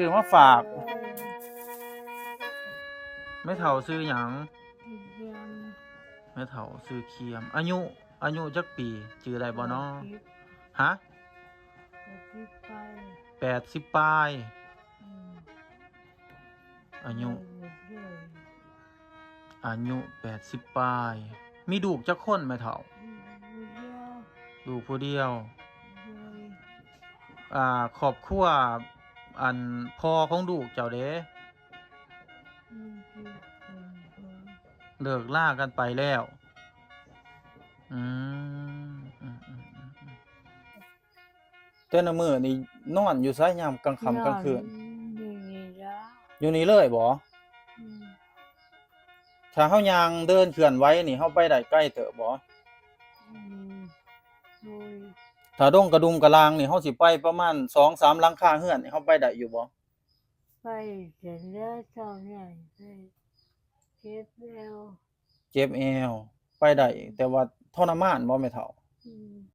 ຊື້ມາຝາກ. ແມ່ເຖົ້າຊື່ຫຍັງ? ແມ່ເຖົ້າຊື່ຄຽມ. ອາຍຸ ອາຍຸຈັກປີ? ຈື່ໄດ້ບໍ່ນໍ? ແປດສິບ ຮະ? ແປດສິບປາຍ. ແປດສິບປາຍ. ອືມ ອາຍຸ ອືມ ອາຍຸແປດສິບປາຍ. ມີລູກຈັກຄົນແມ່ເຖົ້າ? ອືມ ລູກຜູ້ດຽວ. ລູກຜູ້ດຽວ. ໂດຍ. ອ່າ ຄອບຄົວ ອັນ ພໍ່ຂອງລູກເຈົ້າເດ? ອືມ ເລີກລາກັນໄປແລ້ວ. ອືມ ອືມ ອືມ ອືມ ອືມ. ແຕ່ລະມື້ນີ້ນອນຢູ່ໃສຍາມກາງຄ່ຳກາງຄືນ? ນອນຢູ່ນີ້ລະ. ຢູ່ນີ້ເລີຍບໍ? ອືມ. ຖ້າເຮົາຍ່າງເດີນເຄື່ອນໄຫວນີ້ ເຮົາໄປໄດ້ໄກເຕີບບໍ? ອືມ ໂດຍ. ຖ້າດົງກະດຸມກະລາງນີ້ ເຮົາຊິໄປປະມານສອງສາມຫຼັງຄາເຮືອນນີ້ ເຮົາໄປໄດ້ຢູ່ບໍ? ໄປເຖິງແລ້ວເຈົ້າໃຫຍ່ ໄປເຈັບແອວ. ເຈັບແອວ ໄປໄດ້ ແຕ່ວ່າທໍລະມານບໍແມ່ເຖົ້າ? ອືມ.